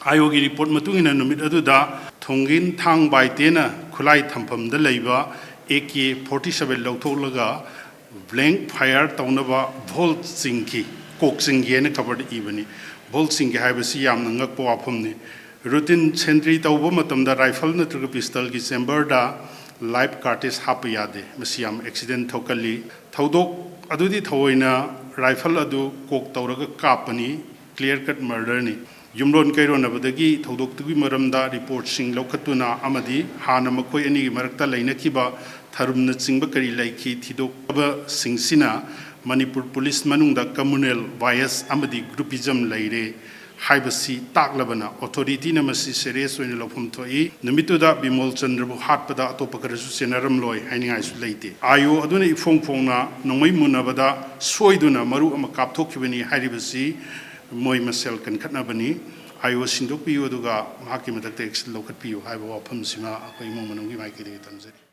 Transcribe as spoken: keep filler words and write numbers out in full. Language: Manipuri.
ꯑꯥꯏ ꯑꯣꯒꯤ ꯔꯤꯄꯣꯔꯠ ꯃꯇꯨꯡ ꯏꯟꯅ ꯅꯨꯃꯤꯠ ꯑꯗꯨꯗ ꯊꯣꯡꯒꯤꯟ ꯊꯥꯡ ꯕꯥꯏꯇꯦꯅ ꯈꯨꯠꯂꯥꯏ ꯊꯝꯐꯝꯗ ꯂꯩꯕ ꯑꯦ ꯀꯦ ꯐꯣꯔꯇꯤ ꯁꯚꯦꯟ ꯂꯧꯊꯣꯛꯂꯒ ꯕ꯭ꯂꯦꯡ ꯐꯥꯌꯔ ꯇꯧꯅꯕ ꯚꯣꯜꯠ ꯆꯤꯡꯈꯤ, ꯀꯣꯛ ꯆꯤꯡꯈꯤ ꯍꯥꯏꯅ ꯈꯕꯔꯗ ꯏꯕꯅꯤ꯫ ꯚꯣꯜꯠ ꯆꯤꯡꯈꯤ ꯍꯥꯏꯕꯁꯤ ꯌꯥꯝꯅ ꯉꯛꯄ ꯋꯥꯐꯝꯅꯤ꯫ ꯔꯨꯇꯤꯟ ꯁꯦꯟꯇ꯭ꯔꯤ ꯇꯧꯕ ꯃꯇꯝꯗ ꯔꯥꯏꯐꯜ ꯅꯠꯇ꯭ꯔꯒ ꯄꯤꯁꯇꯜꯒꯤ ꯆꯦꯝꯕꯔꯗ ꯂꯥꯏꯞ ꯀꯥꯔꯇꯦꯖ ꯍꯥꯞꯄ ꯌꯥꯗꯦ꯫ ꯃꯁꯤ ꯌꯥꯝ ꯑꯦꯛꯁꯤꯗꯦꯟ ꯊꯣꯛꯀꯜꯂꯤ꯫ ꯊꯧꯗꯣꯛ ꯑꯗꯨꯗꯤ ꯊꯑꯣꯏꯅ ꯔꯥꯏꯐꯜ ꯑꯗꯨ ꯀꯣꯛ ꯇꯧꯔꯒ ꯀꯥꯞꯄꯅꯤ꯫ ꯀ꯭ꯂꯤꯌꯔ ꯀꯠ ꯃꯔꯗꯔꯅꯤ꯫ ꯌꯨꯝꯂꯣꯟ ꯀꯩꯔꯣꯟꯅꯕꯗꯒꯤ ꯊꯧꯗꯣꯛꯇꯨꯒꯤ ꯃꯔꯝꯗ ꯔꯤꯄꯣꯔꯠꯁꯤꯡ ꯂꯧꯈꯠꯇꯨꯅ ꯑꯃꯗꯤ ꯍꯥꯟꯅ ꯃꯈꯣꯏ ꯑꯅꯤꯒꯤ ꯃꯔꯛꯇ ꯂꯩꯅꯈꯤꯕ ꯊꯔꯨꯝꯅꯆꯤꯡꯕ ꯀꯔꯤ ꯂꯩꯈꯤ ꯊꯤꯗꯣꯛꯄꯁꯤꯡꯁꯤꯅ ꯃꯅꯤꯄꯨꯔ ꯄꯨꯂꯤꯁ ꯃꯅꯨꯡꯗ ꯀꯝꯃꯨꯅꯦꯜ ꯕꯥꯏꯁ ꯑꯃꯗꯤ ꯒ꯭ꯔꯨꯄꯤꯖꯝ ꯂꯩꯔꯦ ꯍꯥꯏꯕꯁꯤ ꯇꯥꯛꯂꯕꯅ ꯑꯣꯊꯣꯔꯤꯇꯤꯅ ꯃꯁꯤ ꯁꯦꯔꯤꯌꯁ ꯑꯣꯏꯅ ꯂꯧꯐꯝ ꯊꯣꯛꯏ꯫ ꯅꯨꯃꯤꯠꯇꯨꯗ ꯕꯤꯃꯣꯜ ꯆꯟꯗ꯭ꯔꯕꯨ ꯍꯥꯠꯄꯗ ꯑꯇꯣꯞꯄ ꯈꯔꯁꯨ ꯆꯦꯟꯅꯔꯝꯂꯣꯏ ꯍꯥꯏꯅꯤꯡꯉꯥꯏꯁꯨ ꯂꯩꯇꯦ꯫ ꯑꯥꯏ ꯑꯣ ꯑꯗꯨꯅ ꯏꯐꯣꯡ ꯐꯣꯡꯅ ꯅꯣꯡꯃꯩ ꯃꯨꯟꯅꯕꯗ ꯁꯣꯏꯗꯨꯅ ꯃꯔꯨꯞ ꯑꯃ ꯀꯥꯞꯊꯣꯛꯈꯤꯕꯅꯤ ꯍꯥꯏꯔꯤꯕꯁꯤ ꯃꯣꯏ ꯃꯁꯦꯜ ꯀꯟꯈꯠꯅꯕꯅꯤ꯫ ꯑꯥꯏ ꯑꯣ ꯁꯤꯟꯗꯣꯛꯄꯤꯌꯨ ꯑꯗꯨꯒ ꯃꯍꯥꯛꯀꯤ ꯃꯊꯛꯇ ꯑꯦꯛꯁꯟ ꯂꯧꯈꯠꯄꯤꯌꯨ ꯍꯥꯏꯕ ꯋꯥꯐꯝꯁꯤꯃ ꯑꯩꯈꯣꯏ ꯏꯃꯨꯡ ꯃꯅꯨꯡꯒꯤ ꯃꯥꯏꯀꯩꯗꯒꯤ ꯊꯝꯖꯔꯤ꯫